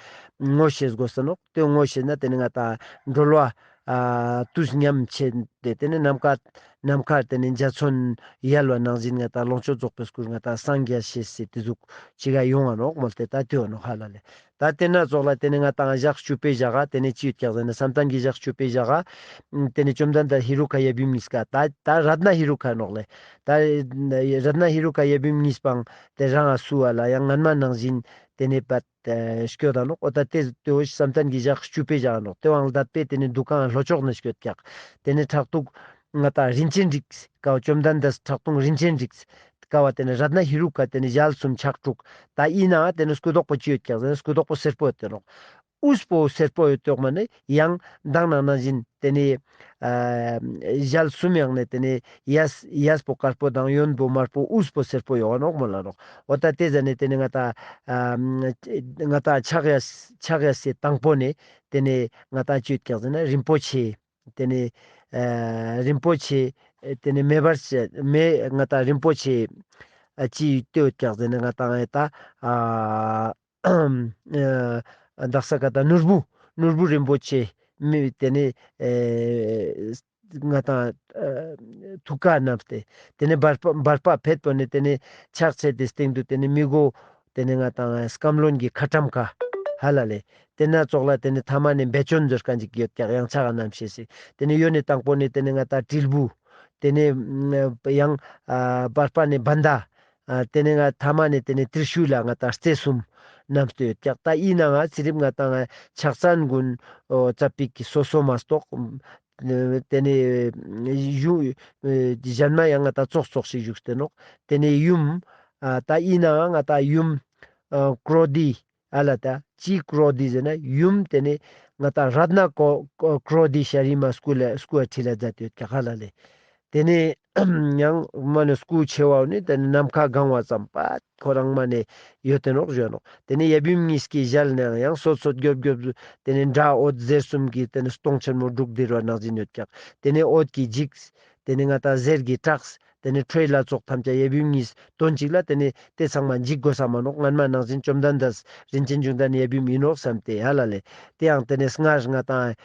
ངོ་ཤེས་དགོས་ས་ནོག་ཏེ་ངོ་ཤེས་ན་ཏེ་ནེ་ང་ཏང་གྲོལ་བ་ཨ་དུས་མཉམ་ཆེན་ཏེ་ཏེ་ནེ་ནམ་མཁའ་ནམ་མཁར་ཏེ་ནེ་འཇའ་ཚོན་ཡལ་བ་ནང་བཞིན་ང་ཏང་ལོངས་སྤྱོད་རྫོགས་པའི་སྐུར་ང་ཏང་སངས་རྒྱས་ཤེས་སི་ཏེ་ཟུག་ཅིག་ག་ཡོང་ང་ནོག་མོལ་ཏེ་ད་ཏེ་ཡོང་ནོག་ཧ་ལ་ལེ། ད་ཏེ་ན་ཙོགས་ལ་ཏེ་ནེ་ང་ཏང་ཞག་བཅུ་པའི་ཞག་ག་ཏེ་ནེ་ཅི་ཡོད་ཀྱག་ཟེར་ན་བསམ་གཏན་གྱི་ཞག་བཅུ་པའི་ཞག་ག་ཏེ་ནེ་བཅོམ་ལྡན་འདས་ཧེ་རུ་ཀ་ཡབ་ཡུམ་གཉིས་ཀ་ད་ད་རཏྣ་ཧེ་རུ་ཀ་ནོག་ལེ། ད་རཏྣ་ཧེ་རུ་ཀ་ཡབ་ཡུམ་གཉིས་པའང་ཏེ་རང་ང་སུ་བ་ལ་ཡང་སྔན་མ་ནང་བཞིན་ཏེ་ནེ་པད་སྐྱོད་ད་ནོག་འོ་ད་ཏེ་ཏེ་བོ་བསམ་གཏན་གྱི་ཞག་བཅུ་པའི་ཞག་ག་ནོག་ཏེ་བོའང་ལྡད་པའི་ཏེ་ནེ་འདུ་ཁང་ལྷོ་ཕྱོགས་ནེ་སྐྱོད་ཀྱག་ཏེ་ནེ་ཁྲག་འཐུང་ང་ཏང་རིན་ཆེན་རིགས་ཀ་བོ་བཅོམ་ལྡན་འདས་ཁྲག་འཐུང་རིན་ཆེན་རིགས་ཀ་བོ་ཏེ་ནེ་རཏྣ་ཧེ་རུ་ཀ་ཏེ་ནེ་ཞལ་གསུམ་ཕྱག་དྲུག་ད་ཨིན་ནའང་ཏེ་ནེ་སྐུ་མདོག་པོ་ཅི་ཡོད་ཀྱག་ཟེར་ན་སྐུ་མདོག་པོ་སེར་པོ་ཡོད་ཏེ་ནོག་དབུས་པོ་སེར་པོ་ཡོད་ཏོག་མ་ནེ་ཡང་མདང་ནང་ནང་བཞིན་ཏེ་ནེ་ཨ་ཞལ་གསུམ་ཡང་ནེ་ཏེ་ནེ་གཡས་གཡས་པོ་དཀར་པོ་དང་གཡོན་པོ་དམར་པོ་དབུས་པོ་སེར་པོ་ཡོད་ནོག་མོལ་ལ་ནོག་འོ་ད་ཏེ་ཟ་ནེ་ཏེ་ནེ་ང་ཏང་ཨ་ང་ཏང་ཕྱག་གཡས་ཕྱག་གཡས་སི་དང་པོ་ནེ་ཏེ་ནེ་ང་ཏང་ཅི་ཡོད་ཀྱག་ཟེར་ན་རིན་པོ་ཆེ། ཏེ་ནེ་ཨ་རིན་པོ་ཆེ་ཏེ་ནེ་མེ་འབར་ཆེ་མེ་ང་ཏང་རིན་པོ་ཆེ་ཨ་ཅི་ཡོད་ཀྱག་ཟེར་ན་ང་ཏང་ཨེ་ད་ཨ་དག་ས་ཀ་ད་ནོར་བུ་ནོར་བུ་རིན་པོ་ཆེ་མེ་ཏེ་ནེ་ཨེ་ང་ཏང་ཨ་ཐུགས་ཀ་བསྣམས་ཏེ་ཏེ་ནེ་འབར་པ་འབར་པ་ཕེད་པོ་ནེ་ཏེ་ནེ་ཕྱག་འཚལ་ཏེ་སྟེང་དུ་ཏེ་ནེ་མི་མགོ་ཏེ་ནེ་ང་ཏང་སྐམ་རློན་གྱི་ཁ་ཊྭཱཾ་ཁ་ཧ་ལ་ལེ། ཏེ་ན་ཙོགས་ལ་ཏེ་ནེ་ཐ་མ་ནེ་བེ་ཅོན་ཟེར་ཁན་ཅིག་ཡོད་ཀྱག་ཡང་ཕྱག་ག་བསྣམས་ཤེས་སི། ཏེ་ནེ་གཡོན་ནེ་དང་པོ་ནེ་ཏེ་ནེ་ང་ཏང་དྲིལ་བུ། ཏེ་ནེ་ཡང་ཨ་བར་པ་ནེ་བྷན་དྷ། ཨ་ཏེ་ནེ་ང་ཐ་མ་ནེ་ཏེ་ནེ་ཏྲི་ཤུ་ལ་ང་ཏང་རྩེ་གསུམ་བསྣམས་ཏེ་ཡོད་ཀྱག་ད་ཨིན་ནའང་ཚེ་རིབ་ང་ཏང་ཕྱག་མཚན་གུན་ཨོ་ཙ་པིག་གི་སོ་སོ་མ་གཏོགས། ཏེ་ནེ་ཡུམ་ཨེ་གཞན་མ་ཡང་ང་ཏང་ཙོགས་ཙོགས་ཤིག་བཞུགས་ཏེ་ནོག་ཏེ་ནེ་ཡུམ་ཨ་ད་ཨིན་ནའང་ང་ཏང་ཡུམ་ཨ་ཀྲོ་དྷི་ཨ་ལ་ད་ཅི་ཀྲོ་དྷི་ཟེར་ན་ཡུམ་ཏེ་ནེ་ང་ཏང་རཏྣ་ཀོ་ཀྲོ་དྷི་ཤྭ་རི་མ་སྐུ་ལ་སྐུ་ཨ་ཁྲི་ལ་མཛད་དེ་ཡོད་ཀྱག་ཧ་ལ་ལེ། ཏེ་ནེ་ཡང་མ་ནེ་སྐུ་ཆེ་བ་ནི་ཏེ་ནེ་ནམ་མཁའ་གང་བ་ཙམ་པ་ཁོ་རང་མ་ནེ་ཡོད་དེ་ནོག་ཞུ་ནོག་ཏེ་ནེ་ཡབ་ཡུམ་གཉིས་ཀྱི་ཞལ་ནེ་ཡང་སོད་སོད་རྒྱོབ་རྒྱོབ་ཏེ་ནེ་འདྲ་འོད་ཟེར་གསུམ་གྱི་ཏེ་ནེ་སྟོང་ཆེན་མོ་འབྲུག་ལྡིར་བ་ནང་བཞིན་ཡོད་ཀྱག་ཏེ་ནེ་འོད་ཀྱི་འཇིགས། ཏེ་ནེ་ང་ཏང་ཟེར་གྱི་གྲགས། ཏེ་ནེ་ཁྲོ་བོའི་ལྷ་ཚོགས་ཐམས་ཅད་ཡབ་ཡུམ་གཉིས་དོན་གཅིག་ལ་ཏེ་ནེ་ཏེ་ཚང་མ་འཇིགས་དགོས་ས་མ་ནོག་སྔན་མ་ནང་བཞིན་བཅོམ་ལྡན་འདས་རིན་ཆེན་འབྱུང་ལྡན་ཡབ་ཡུམ་ཨིན་ནོག་བསམ་སྟེ་ཧ་ལ་ལེ། ཏེ་ཡང་ཏེ་ནེ་སྔར་ང་ཏང་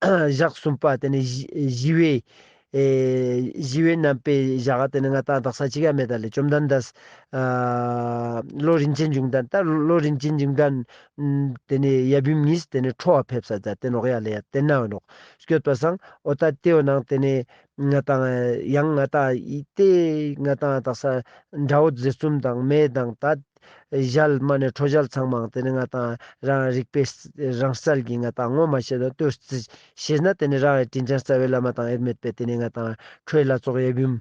ཨ་ཞག་གསུམ་པ་ཏེ་ནེ་ཞི་ཞི་བའི་ཨེ་ཞི་བའི་རྣམ་པའི་ཞག་ག་ཏེ་ནེ་ང་ཏང་དག་ས་ཅིག་ཡ་མེད་ད་ལེ། བཅོམ་ལྡན་འདས་ཨ་ལྷོ་རིན་ཆེན་འབྱུང་ལྡན་ད་ལྷོ་རིན་ཆེན་འབྱུང་ལྡན་ཏེ་ནེ་ཡབ་ཡུམ་གཉིས་ཏེ་ནེ་ཁྲོ་བ་ཕེབས་ས་ད་ཏེ་ནོག་ཡ་ལེ། ཡ་ཏེ་ན་བ་ནོག་སྐྱོད་པ་སང་འོ་ད་ཏེ་བོ་ནང་ཏེ་ནེ་ང་ཏང་ཡང་ང་ཏང་ཨི་ཏེ་ང་ཏང་དག་ས་འདྲ་འོད་ཟེར་གསུམ་དང་མེ་དང་ད་ཞལ་མ་ནེ་ཁྲོ་ཞལ་ཚང་མའང་ཏེ་ནེ་ང་ཏང་རང་རིག་པའི་རང་རྩལ་གྱི་ང་ཏང་ངོ་མ་ཤེས་ད་ལྟོས་ཤེས་ན་ཏེ་ནེ་རང་དྲིན་ཅན་རྩ་བའི་བླ་མ་དང་དབྱེར་མེད་པའི་ཏེ་ནེ་ང་ཏང་ཁྲོ་བོའི་ལྷ་ཚོགས་ཡབ་ཡུམ་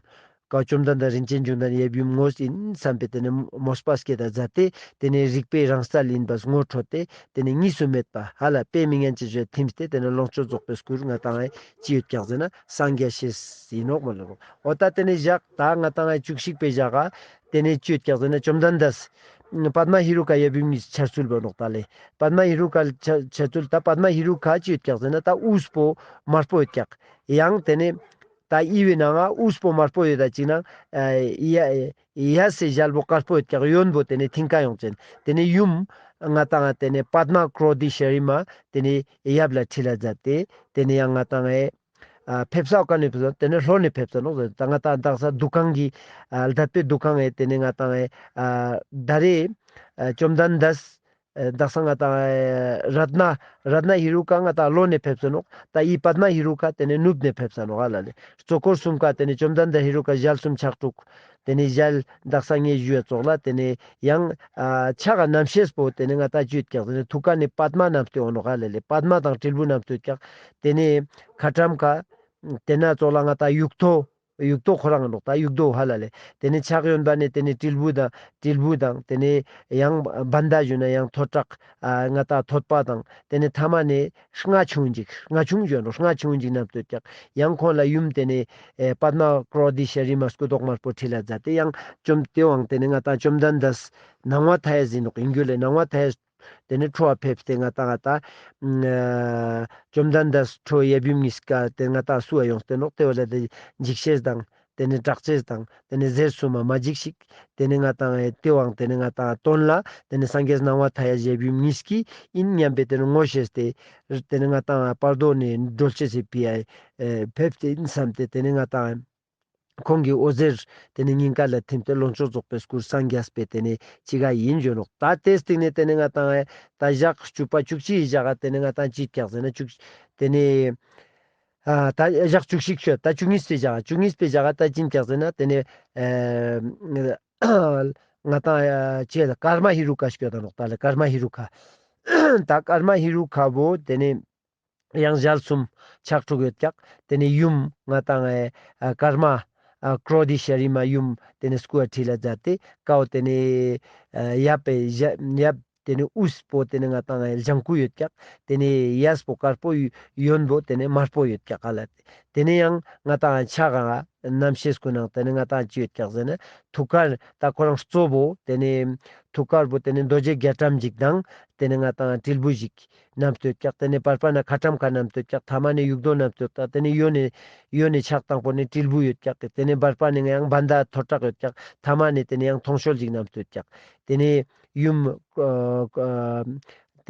ཀ་བཅོམ་ལྡན་འདས་རིན་ཆེན་འབྱུང་ལྡན་ཡབ་ཡུམ་ངོ་ཨིན་བསམ་པའི་ཏེ་ནེ་མོས་པ་སྐྱེད་ད་མཛད་དེ་ཏེ་ནེ་རིག་པའི་རང་རྩལ་ཨིན་པ་ངོ་འཕྲོད་དེ་ཏེ་ནེ་གཉིས་སུ་མེད་པ་ཧ་ལ་དཔེ་མི་སྙན་ཅེས་ཞུ་ཐིམ་སྟེ་ཏེ་ནེ་ལོངས་སྤྱོད་རྫོགས་པའི་སྐུར་ང་ཏང་ཨེ་ཅི་ཡོད་ཀྱག་ཟེར་ན་སངས་རྒྱས་ཤེས་ཨིན་ནོག་མོལ་ལ་ནོག་འོ་ད་ཏེ་ནེ་ཞག་ད་ང་ཏང་ཨེ་བཅུ་གཅིག་པའི་ཞག་ག་ཏེ་ནེ་ཅི་ཡོད་ཀྱག་ཟེར་ན་བཅོམ་ལྡན་འདས་པདྨ་ཧེ་རུ་ཀ་ཡབ་ཡུམ་གཉིས་འཆར་ཚུལ་བོ་ནོག་ད་ལེ། པདྨ་ཧེ་རུ་ཀ་འཆར་འཆར་ཚུལ་ད་པདྨ་ཧེ་རུ་ཀ་ཅི་ཡོད་ཀྱག་ཟེར་ན་ད་དབུས་པོ་དམར་པོ་ཡོད་ཀྱག་ཡང་ཏེ་ནེ་ད་ཨི་བོའི་ནང་ང་དབུས་པོ་དམར་པོ་ཡོད་ད་ཅིག་ནང་ཨ་ཡ་ཡ་སི་ཞལ་བོ་དཀར་པོ་ཡོད་ཀྱག་གཡོན་པོ་ཏེ་ནེ་མཐིང་ཀ་ཡོང་ཅན། ཏེ་ནེ་ཡུམ་ང་ཏང་ཏེ་ནེ་པདྨ་ཀྲོ་དྷི་ཤྭ་རི་མ་ཏེ་ནེ་ཡབ་ལ་ཁྲི་ལ་མཛད་དེ་ཏེ་ནེ་ཡང་ང་ཏང་ཨེ་ཨ་ཕེབས་ས་ཀ་ནེ་ཕེབས་ས་ཏེ་ནེ་ལྷོ་ནེ་ཕེབས་ས་ནོག་ཟེར་ད་ང་ཏང་དག་ས་འདུ་ཁང་གི་ཨ་ལྡད་པའི་འདུ་ཁང་ཨེ་ཏེ་ནེ་ང་ཏང་ཨེ་ཨ་ད་རེ་ཨ་བཅོམ་ལྡན་འདས་ཨེ་དག་ས་ང་ཏང་ཨེ་རཏྣ་རཏྣ་ཧེ་རུ་ཀ་ང་ཏང་ལྷོ་ནེ་ཕེབས་ས་ནོག་ད་ཨི་པདྨ་ཧེ་རུ་ཀ་ཏེ་ནེ་ནུབ་ནེ་ཕེབས་ས་ནོག་ཧ་ལ་ལེ། གཙོ་འཁོར་གསུམ་ཀ་ཏེ་ནེ་བཅོམ་ལྡན་འདས་ཧེ་རུ་ཀ་ཞལ་གསུམ་ཕྱག་དྲུག་ཏེ་ནེ་ཞལ་དག་ས་ངས་ཞུ་ཡ་ཙོགས་ལ་ཏེ་ནེ་ཡང་ཨ་ཕྱག་ག་བསྣམས་ཤེས་པོ་ཏེ་ནེ་ང་ཏང་ཅི་ཡོད་ཀྱག་ཟེར་ན་ཐུགས་ཀ་ནེ་པདྨ་བསྣམས་ཏེ་འོ་ནོག་ཧ་ལ་ལེ། པདྨ་དང་དྲིལ་བུ་བསྣམས་ཏེ་ཡོད་ཀྱག་ཏེ་ནེ་ཁ་ཊྭཱཾ་ཁ་ཏེ་ན་ཙོགས་ལ་ང་ཏང་དབྱུག་ཏོ་དབྱུག་ཏོ་ཁོ་རང་ནོག་ད་དབྱུག་ཏོ་ཧ་ལ་ལེ། ཏེ་ནེ་ཕྱག་གཡོན་པ་ནེ་ཏེ་ནེ་དྲིལ་བུ་དང་དྲིལ་བུ་དང་ཏེ་ནེ་ཡང་བྷན་དྷ་ཞུ་ན་ཡང་ཐོད་ཁྲག་ཨ་ང་ཏང་ཐོད་པ་དང་ཏེ་ནེ་ཐ་མ་ནེ་རྔ་ཆུང་ཅིག་རྔ་ཆུང་ཞུ་ནོག་རྔ་ཆུང་ཅིག་བསྣམས་ཏེ་ཡོད་ཀྱག་ཡང་ཁོང་ལ་ཡུམ་ཏེ་ནེ་ཨེ་པདྨ་ཀྲོ་དྷི་ཤྭ་རི་མ་སྐུ་མདོག་དམར་པོ་ཁྲི་ལ་མཛད་དེ་ཡང་བཅོམ་ཏེ་བོའང་ཏེ་ནེ་ང་ཏང་བཅོམ་ལྡན་འདས་སྣང་བ་མཐའ་ཡས་ཨིན་ནོག་ཨིན་རྒྱུ་ལེ། སྣང་བ་མཐའ་ཡས་ཏེ་ནེ་ཁྲོ་བ་ཕེབས་ཏེ་ང་ཏང་ང་ཏང་ཨ་བཅོམ་ལྡན་འདས་ཁྲོ་ཡབ་ཡུམ་གཉིས་ཀ་ཏེ་ང་ཏང་སུ་བ་ཡོངས་ཏེ་ནོག་ཏེ་བོ་ལ་ཏེ་འཇིགས་ཤེས་དང་ ཏེ་ནེ་དྲག་ཅེས་དང་ཏེ་ནེ་ཟེར་སུམ་མ་མ་འཇིགས་ཤིག། ཏེ་ནེ་ང་ཏང་ཨེ་ཏེ་བོའང་ཏེ་ནེ་ང་ཏང་དོན་ལ་ཏེ་ནེ་སངས་རྒྱས་སྣང་བ་མཐའ་ཡས་ཞབས་ཡུམ་གཉིས་ཀྱི་ཨིན་སྙམ་པའི་ཏེ་ནེ་ངོ་ཤེས་ཏེ་ཏེ་ནེ་ང་ཏང་བར་དོ་ནེ་སྒྲོལ་ཅེས་སི་ཕི་ཡ་ཨེ་ཕེབས་ཏེ་ཨིན་སམ་སྟེ་ཏེ་ནེ་ང་ཏང་ཁོང་གི་འོད་ཟེར་ཏེ་ནེ་སྙིང་ག་ལ་ཐིམ་སྟེ་ལོངས་སྤྱོད་རྫོགས་པའི་སྐུར་སངས་རྒྱས་པའི་ཏེ་ནེ་ཅི་ག་ཨིན་ཞུ་ནོག། ད་ཏེའི་སྟིང་ནེ་ཏེ་ནེ་ང་ཏང་ཨེ་ད་ཞག་བཅུ་པ་བཅུ་གཅིག་གི་ཞག་ག་ཏེ་ནེ་ང་ཏང་ཅི་ཀྱག་ཟེར་ན་བཅུ་ཏེ་ནེ་ཨ་ད་ཞག་བཅུ་གཅིག་ཤོད་ད་བཅུ་གཉིས་པའི་ཞག་ག་བཅུ་གཉིས་པའི་ཞག་ག་ད་ཅི་ཀྱག་ཟེར་ན་ཏེ་ནེ་ཨེ་ང་ཏང་ཨེ་ཅི་ལ་ཀརྨ་ཧེ་རུ་ཀ་སྐྱོད་ད་ནོག། ད་ལེ་ཀརྨ་ཧེ་རུ་ཀ་ད་ཀརྨ་ཧེ་རུ་ཀ་བོ་ཏེ་ནེ་ཡང་ཞལ་གསུམ་ཕྱག་དྲུག་ཡོད་ཀྱག། ཏེ་ནེ་ཡུམ་ང་ཏང་ཨེ་ཨ་ཀརྨ་ཨ་ཀྲོ་དྷི་ཤྭ་རི་མ་ཡུམ་ཏེ་ནེ་སྐུ་ཨ་ཁྲི་ལ་མཛད་དེ་ཀའོ་ཏེ་ནེ་ཨ་ཡབ་པའི་ཞབས་ཡབ་ཏེ་ནེ་དབུས་པོ་ཏེ་ནེ་ང་ཏང་ཨེ་ལྗང་ཁུ་ཡོད་ཀྱག། ཏེ་ནེ་གཡས་པོ་དཀར་པོ་གཡོན་པོ་ཏེ་ནེ་དམར་པོ་ཡོད་ཀྱག་ཧ་ལ་ཏེ། ཏེ་ནེ་ཡང་ང་ཏང་ཕྱག་ག་རྣམ་ཤེས་ཀུན་ནང་ཏེ་ནེ་ང་ཏང་ཅི་ཡོད་ཀྱག་ཟེར་ན་ཐུགས་ཀར་ད་ཁོ་རང་གཙོ་བོ་ཏེ་ནེ་ཐུགས་ཀར་བོ་ཏེ་ནེ་རྡོ་རྗེ་རྒྱ་གྲམ་ཞིག་དང་ཏེ་ནེ་ང་ཏང་དྲིལ་བུ་ཞིག་བསྣམས་ཏེ་ཡོད་ཀྱག། ཏེ་ནེ་བར་པ་ན་ཁ་ཊྭཱཾ་ཁ་བསྣམས་ཏེ་ཡོད་ཀྱག། ཐ་མ་ནེ་དབྱུག་ཏོ་བསྣམས་ཏེ་ཡོད་ཀྱག། ཏེ་ནེ་གཡོན་ནེ་གཡོན་ནེ་ཕྱག་དང་པོ་ནེ་དྲིལ་བུ་ཡོད་ཀྱག། ཏེ་ནེ་བར་པ་ནེ་ཡང་བྷནྡྷ་ཐོད་ཁྲག་ཡོད་ཀྱག། ཐ་མ་ནེ་ཏེ་ནེ་ཡང་ཐོང་གཤོལ་ཞིག་བསྣམས་ཏེ་ཡོད་ཀྱག། ཏེ་ནེ་ཡུམ་ཨ་ཨ་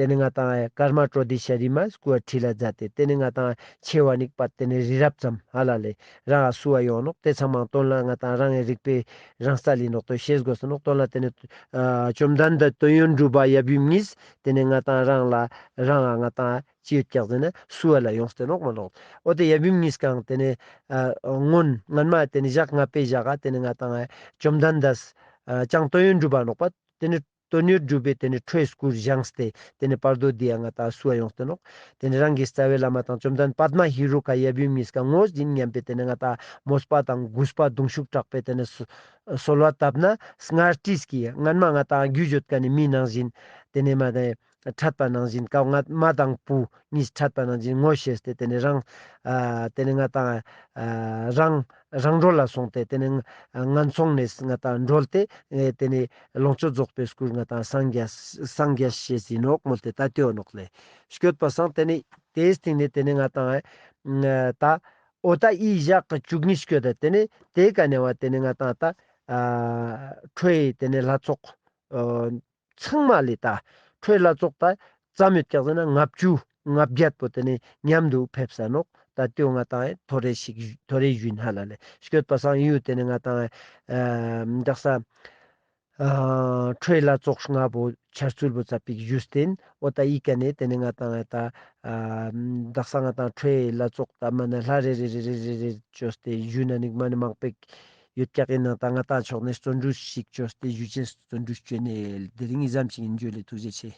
ཏེ་ནེ་ང་ཏང་ཀརྨ་ཀྲོ་དྷི་ཤྭ་རི་མ་སྐུ་ཨ་ཁྲི་ལ་མཛད་དེ་ཏེ་ནེ་ང་ཏང་ཆེ་བ་ནིག་པ་ཏེ་ནེ་རི་རབ་ཙམ་ཧ་ལ་ལེ་རང་ང་བསུ་བ་ཡོང་ནོག། ཏེ་ཚང་མ་དོན་ལ་ང་ཏང་རང་ངི་རིག་པའི་རང་རྩལ་ལི་ནོག་ཏོ་ཤེས་དགོས་སོ་ནོག། དོན་ལ་ཏེ་ནེ་ཨ་བཅོམ་ལྡན་འདས་དོན་ཡོད་གྲུབ་པ་ཡབ་ཡུམ་གཉིས་ཏེ་ནེ་ང་ཏང་རང་ལ་རང་ང་ང་ཏང་ཅི་ཡོད་ཀྱག་ཟེར་ན་བསུ་བ་ལ་ཡོངས་ཏེ་ནོག་མ་ནོག། འོ་ཏེ་ཡབ་ཡུམ་གཉིས་ཀའང་ཏེ་ནེ་ཨ་སྔོན་སྔན་མ་ཏེ་ནེ་ཞག་ལྔ་པའི་ཞག་ག་ཏེ་ནེ་ང་ཏང་ཨ་བཅོམ་ལྡན་འདས་ཨ་ཀྱང་དོན་ཡོད་གྲུབ་པ་ནོག་པ། ཏེ་ནེ་དོན་ཡོད་གྲུབ་པའི་ཏེ་ནེ་ཁྲོའི་སྐུར་བཞེངས་ཏེ་ཏེ་ནེ་བར་དོ་འདི་ཡང་ང་ཏང་བསུ་བ་ཡོངས་ཏེ་ནོག། ཏེ་ནེ་རང་གི་རྩ་བའི་བླ་མ་དང་བཅོམ་ལྡན་པདྨ་ཧེ་རུ་ཀ་ཡབ་ཡུམ་གཉིས་ཀ་ངོ་བོ་ཞིག་ཨིན་སྙམ་པའི་ཏེ་ནེ་ང་ཏང་མོས་པ་དང་གུས་པ་གདུང་ཤུགས་དྲག་པོས་ཏེ་ནེ་གསོལ་བ་བཏབ་ན་སྔར་དུས་ཀྱི་སྔན་མ་ང་ཏང་རྒྱུད་ཡོད་ཁན་ནི་མི་ནང་བཞིན་ཏེ་ནེ་མ་ནེ་འཕྲད་པ་ནང་བཞིན་ཀའོ་ང་མ་དང་བུ་གཉིས་འཕྲད་པ་ནང་བཞིན་ངོ་ཤེས་ཏེ་ཏེ་ནེ་རང་ཨ་ཏེ་ནེ་ང་ཏང་ཨ་རང་རང་གྲོལ་ལ་སོང་སྟེ་ཏེ་ནེ་ངན་སོང་ནེ་ང་ཏང་གྲོལ་ཏེ་ཨེ་ཏེ་ནེ་ལོངས་སྤྱོད་རྫོགས་པའི་སྐུར་ང་ཏང་སངས་རྒྱས་སངས་རྒྱས་ཤེས་ཨིན་ནོག་མོལ་ཏེ་ད་ཏེའོ་ནོག་ལེ། སྐྱོད་པ་སང་ཏེ་ནེ་ཏེའི་སྟིང་ནེ་ཏེ་ནེ་ང་ཏང་ཨེ་ད་འོ་ད་འི་ཞག་བཅུ་གཉིས་སྐྱོད་ད་ཏེ་ནེ་ཏེ་ཀ་ནེ་བ་ཏེ་ནེ་ང་ཏང་ད་ཨ་ཁྲོའི་ཏེ་ནེ་ལྷ་ཚོགས་ཨ་ཚང་མ་ལེ་ད་ཁྲོའི་ལྷ་ཚོགས་ད་ཙམ་ཡོད་ཀྱག་ཟེར་ན་ལྔ་བཅུ་ལྔ་བརྒྱད་པོ་ཏེ་ནེ་མཉམ་དུ་ཕེབས་ས་ནོག། ད་ཏེའོ་ང་ཏང་ཨེ་ཐོ་རེ་ཞིག་ཐོ་རེ་ཞུ་ཨིན་ཧ་ལ་ལེ། སྐྱོད་པ་སང་ཡུ་ཏེ་ནེ་ང་ཏང་ཨེ་དག་ས་ཨ་ཁྲོའི་ལྷ་ཚོགས་ལྔ་པོ་འཆར་ཚུལ་པོ་ཙ་པིག་ཞུས་ཏེ་ཨིན། འོ་ད་འི་ཀ་ནེ་ཏེ་ནེ་ང་ཏང་ཨེ་ད་ཨ་དག་ས་ང་ཏང་ཁྲོའི་ལྷ་ཚོགས་ད་མ་ནེ་ལྷ་རེ་རེ་རེ་རེ་རེ་རེ་ཅོས་ཏེ་ཞུ་ན་ནིག་མ་ནེ་མང་པོ་ཡོད་ཀྱག་ཨིན་ནའང་ད་ང་ཏང་ཕྱོགས་ནེ་བརྩོན་འགྲུས་ཤིག་ཅོས་ཏེ་ཞུ་ཅེས་བརྩོན་འགྲུས་ཅོས་ནེ་དེ་རིང་འི་ཙམ་ཞིག་ཨིན། ཇུ་ལེ། ཐུགས་རྗེ་ཆེ།